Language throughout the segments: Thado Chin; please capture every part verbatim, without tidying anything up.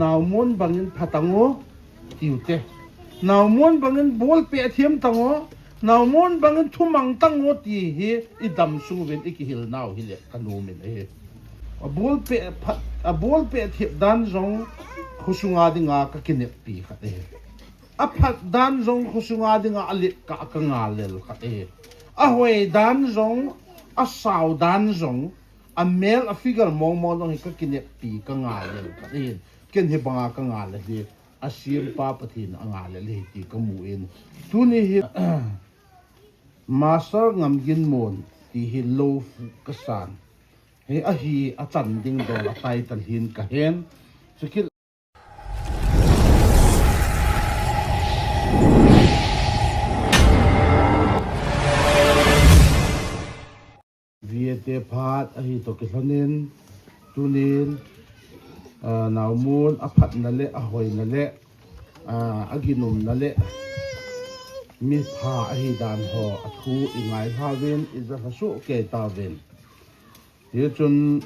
Naumon bangin pha tango, tiu te. Naumon bangin bolpeh them tango, naumon bangin thumang tango ti hi i dam sung uvin i kihil nau hileh ka nom in ahi. A bolpeh phat, a bolpeh thep dan jong khosunga dinga ka kineppi khat ahi. A phat dan jong khosunga dinga a let kah ka ngal lel khat ahi. A hoi dan jong, a sao dan jong, a mel a figure mong mong jong hi ka kineppi ka ngal lel khat ahi. Ken hi banga ka ngal le hi a siampa Pathen a ngal le hi ti ka mu in. Tuni hi Master Ngamginmon ti hi lo fu ka san. Hi ahi a chan ding dol a title hin ka hen. Chukit Viate phat ahi toh kilhonin, tunin, ah, Naumon a phatna le, a hoina le, ah, a ginumna le, mipha ahi dan ho, a thu i ngai uvin, i ja lha soh kei tauvin. Hichun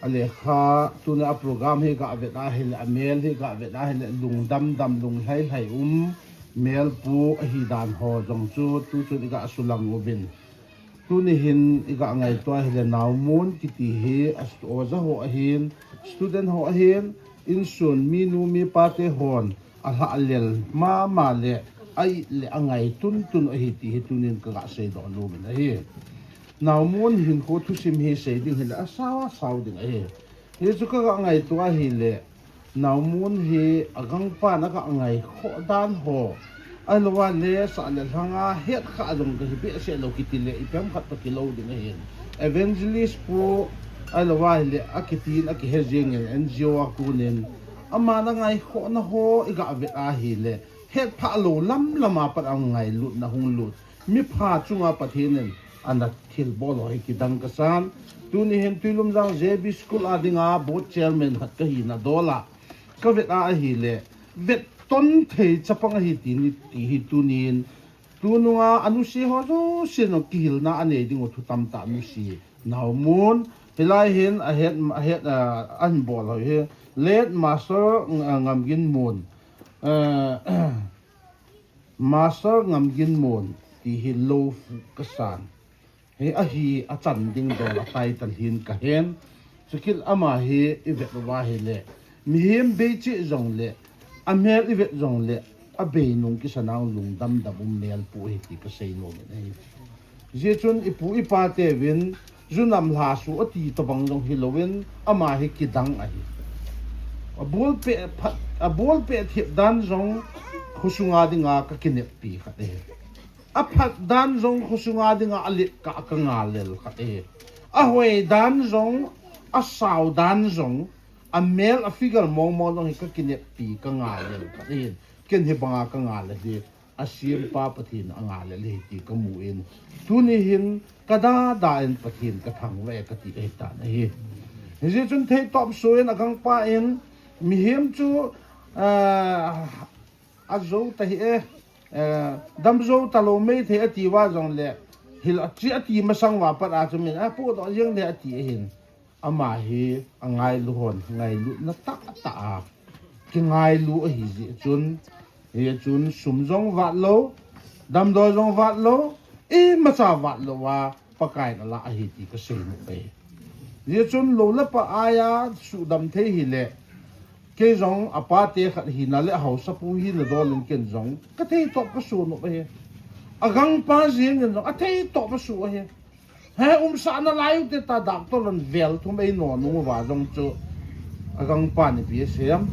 a lekha, tuni a program hi ka vet ahile, a mel hi ka vet ahile, lungdam dam, lunglhai lhai um, mel pu ahi dan ho jong chu, tuchun i ka sulang uvin. Tuni hin i ka ngaito ahile, Naumon kiti hi, a st-, oja ho ahin, student ho ahin, insun, minu, mipa te hon, a lhahlel mama le, a it le, a ngai tuntun ahi ti hi, tunin ka ga seidoh nom in ahi. Naumon hinkho thusim hi sei ding hile, a sao, a sao ding ahi. Hichu ka ga ngaito ahile, Naumon hi a gangpan a ka ngai khoh dan ho. Ahilou le sah le lhanga het kha jong ka hi behseh lou kiti le ipi ham khat toh kilou ding ahin. Evangelist pu ahilou le a kitin a kihe jing in N G O a kunin ama na ngai khoh na ho i ga vet ahile het pha lou lam lam a pat a ngailutna hung lut. Mipha chunga Pathen in ana thilbol ho hi kidang ka san. Tuni hin Tuilumjang J B School a dinga board chairman khat ka hina dol a ka vet a ahile, vet ton thei chapang ahi ti ni ti hi tunin. Tununga a nusi ho jouse jong kihilna a nei ding u thu tamtah nusi. Naumon, hilai hin a het, a het, ah, a hin bol ho hi. Late Master, ah, Ngamginmon. Ah, Master Ngamginmon ti hi lo fu ka san. Hi ahi a chan ding dol a title hin ka hen. Chukit ama hi i vet uva ahile, mihem bei cheh jong le, a mel i vet jong le, a bei nung kisa nau lungdam dam um mel pu ahi ti ka sei nom in ahi. Hijeh chun i pu i pa teuvin, ju nam lha su a ti tobang jong hilouvin, ama hi kidang ahi. A bolpeh phat, a bolpeh thep dan jong khosunga dinga ka kineppi khat ahi. A phat dan jong khosunga dinga a let kah ka ngal lel khat ahi. A hoi dan jong, a sao dan jong, a mel a figure mong mong jong hi ka kineppi ka ngal lel khat ahi. Ken hi banga ka ngal le hi a siampa Pathen a ngal le hi ti ka mu in. Tuni hin ka da da in Pathen ka thangvah e ka ti ahi tan ahi. Hijeh chun thei tawp suh in a gangpa in mihem chu, ah, a zo ta hi e, eh, dam zo ta lou mei thei a ti uva jong le, hil a chi a ti masang uva pat a chu min a pu doh jeng le a ti ahin. Ama hi a ngailu hon, ngailutna tah tah a kingailu ahi jeh chun, hijeh chun sum jong vat lou, damdoi jong vat lou, imacha vat lou a Pakai in a lah ahi ti ka sei nom e. Hijeh chun lou le pa aia sudam thei hile, kei jong a pa te khat hina le a haosapu hina dol in ken jong ka thei tawp ka su nom e. A gangpa jeng in jong a thei tawp a su ahi. He, umsah nalai u te ta, doctor in vel thum ei nom nung uva jong chu a gangpan ipi asei em.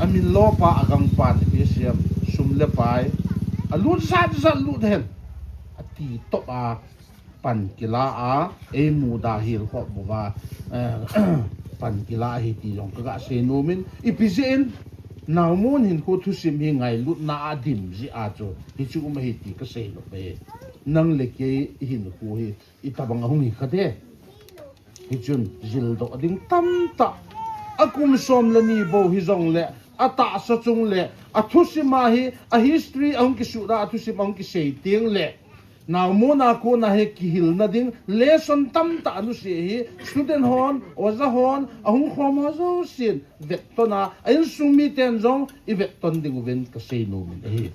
A min lo pa a gangpan ipi asei em. Sum le pai a lut jat jat lut hen. A ti tawp a pan kila a, ei muda hil khop uva, eh, pan kila ahi ti jong ka ga sei nom in, ipi jeh in Naumon hinkho thusim hi ngailutna a dim jeh a chu hichu um ahi ti ka sei nom e. Nang le kei hinkho hi itobang a hung hi kha de. Hichun jildoh ding tamtah. A kum som le ni bou hijong le, a tahsa chung le, a thusim a hi, a history a hung kisuhda, a thusim a hung kisei teng le, Naumon a kona hi kihilna ding lesson tamtah anusei hi student hon, oja hon, ahung khom ho jousen vetton a, a insung miten jong ivetton ding uvin kasei nom in ahi.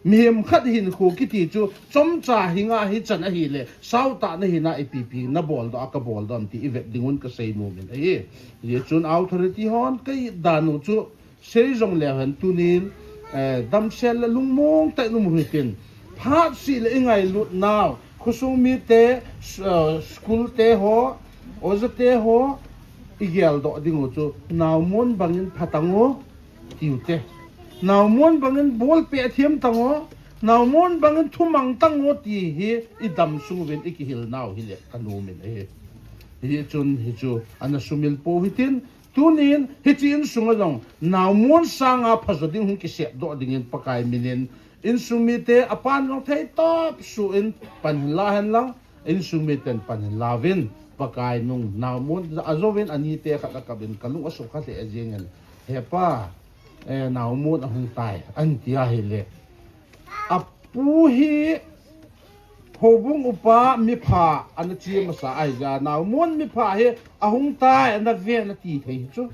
Mihem khat hinkho kiti chu chomcha hinga hichan ahile, sautah na hina ipipi nabol doh a kabol doh am ti ivet ding un kasei nom in ahi. Hijeh chun authority hon ka-it dan u chu sei jong leu hen tunin, eh, damsel le lungmong tah in um u hitin. Phat seh le ingailut nau, khosung mite, s-, eh, school te ho, oja te ho, igel doh ding u chu, naumon bangin phatang u, tiu te. Naumon bangin bolpeh them tang u, naumon bangin thumang tang u ti hi idam sung uvin ikihil nau hile kanom in ahi. Hichun hichu ana sumil pou hitin, tunin hiche insung a jong naumon sanga phajo ding hung kisep doh dingin Pakai minin insung mite apan jong thei topsuh in pan hin la hen lang, insung miten pan hin la uvin, Pakai nung naumon ajouvin anite khat akap in kalung asukha lheh jengin, He Pa, eh, naumon ahung tai, ahin ti ahile. Apu hi houbung upa mipha ana chi masa ahi jeh a, naumon mipha hi ahung tai ana ve ana ti thei hi chu.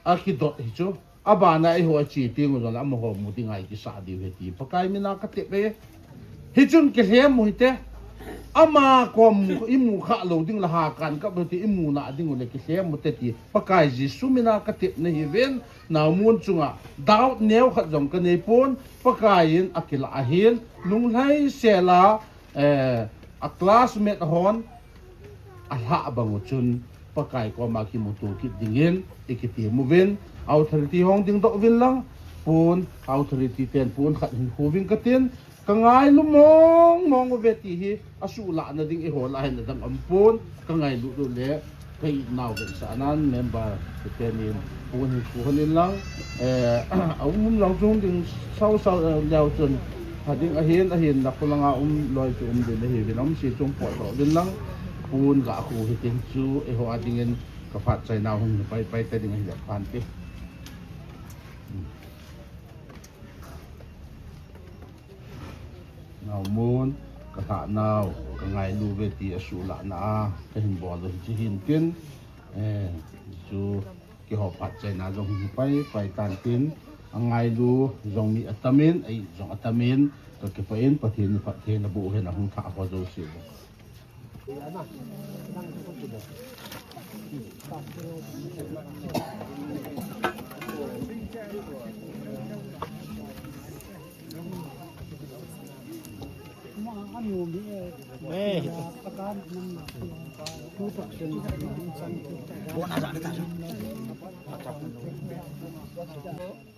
Akidot hi chu. Abana eiho achi teng u jong le amaho mu dinga ikisah diu ahi ti Pakai mina katep e. Hichun kilhem u hite. Ama kom imu kha lou ding le hakan kap u hite, imu na ding u le kilhem u hite ti Pakai Jesu mina katepna hiuvin. Naumon chunga doubt neo khat jong kanei pon, Pakai in akilah ahin, lunglhai sela, eh, a classmate hon alhah bang u chun, Pakai koma kimuto kit dingin ikitem uvin, authority hung dingdoh uvin lang, pon, authority ten pon khat hin khu uvin katin, Ka ngailu mong mong uve ti hi, asuhlahna ding eiho lah hin adang aum pon, ka ngailu u le, ka itnau vetsahnan member tenin, pon hin khu hon in lang, eh, aum um lang chung ding sau sau, eh, leu chun, pha ding ahin, ahinla khu langa um loi chu um ding ahiuvin, aum se chung potdoh uvin lang, pon ga khu hitin chu, eiho a dingin, ka phat chainau hung pai pai ta ding ahi le phan te. Naumon, ka lhahnau, ka ngailu uve ti asuhlahna a, ka hin bol u hiche hin tin, eh, chu keiho phat chaina jong hi pai, pai tan tin, angailu jong mi atamin, a-it jong atamin, ka kipah in Pathen in phatthei naboh hen ahung lhah ho jouse.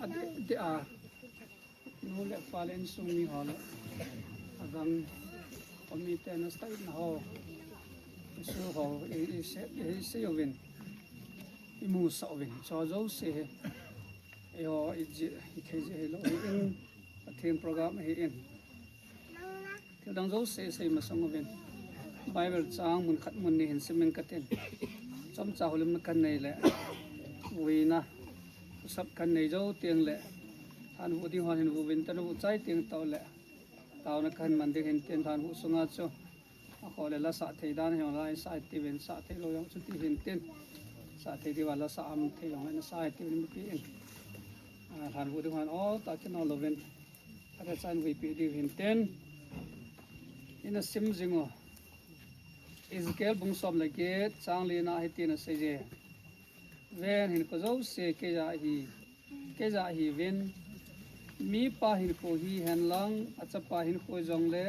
Ade, ade a. Nu le pa le insung mi ho le, adang, committee na style na ho, isu ho, i, i se, i sei uvin, imusah uvin, chu jouse hi, eiho, i ji, i thei ji hilou hi in, Pathen program hi in. Thil dang jouse sei masang uvin. Bible chang mun khat mun ni hin simin katin. Chomcha houlimna kanei le, vuina, thusap kanei jou teng le, lhanvu ding hon hin vu uvin, tanu vu chai teng tao le, taona kahin man ding hin tin lhanvu sunga chu. Akhoh le la sah thei dan hi hung la, sah tiuvin, sah thei lou jong chu ti hin tin. Sah thei diuva la sah am thei jong le na sah tiuvin mipi in. Ah, lhanvu ding hon, o, ta kin o louvin. Ata chan vuipi diu hin tin. Ina sim jing u. Ezekiel bung som le get, chang li na hitin asei je. Ven, hinkho jouse keija ahi, keija ahiuvin, mipa hinkho hihen lang, achapa hinkho jongle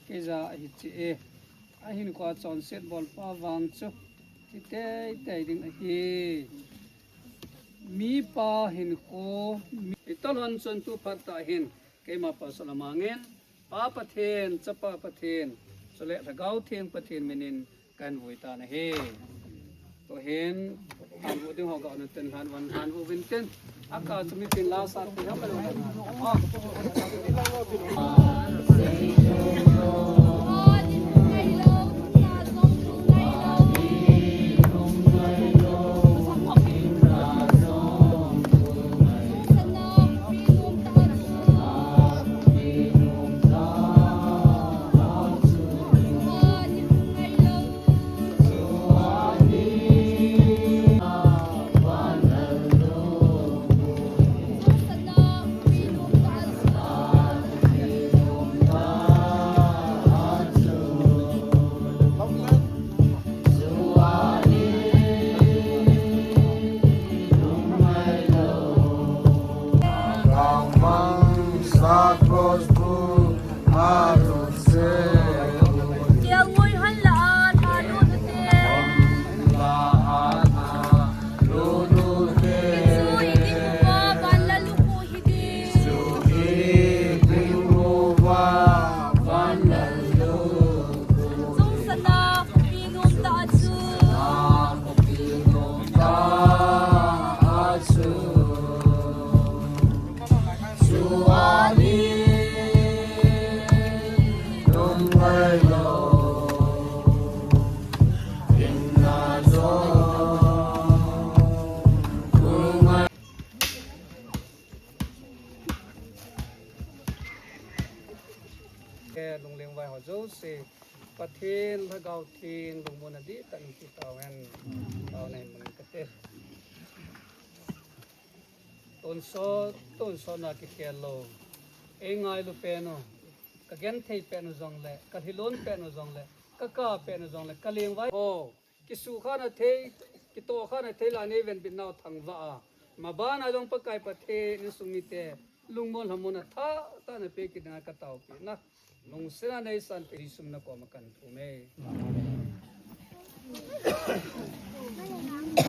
keija ahi cheh e. Ahinkho a chonset bolpa vang chu thi teitei ding ahi. Mipa hinkho, mi, itol hon chun tu phat tah hin, keima pasal a mangin, Pa Pathen, Chapa Pathen, chule Lhagao Theng Pathen minin kahin vui tan ahi. Tuhin, lhanvu ding ho ga na ten lhan van lhanvu vin tin. Aka chu mipi in la sah thei ham. Jouse, Pathen Lhagao Theng lungmonna dihtah in pe tauhen. Taona hin mang kate. Tonsot, tonsot na kikhel lou. Ei ngailu pen u, ka genthei pen u jongle, ka lhilon pen u jongle, ka kap pen u jongle, ka lengvai ho. Kisukha na thei, kitohkha na thei la nei venbit nau thangvah a. Mabana jong Pakai Pathen insung mite lungmon lhamon a tha, tah na pe kit dinga ka taopi na. Lungset a nei sanpeh Jesu min a koma kahin thum e.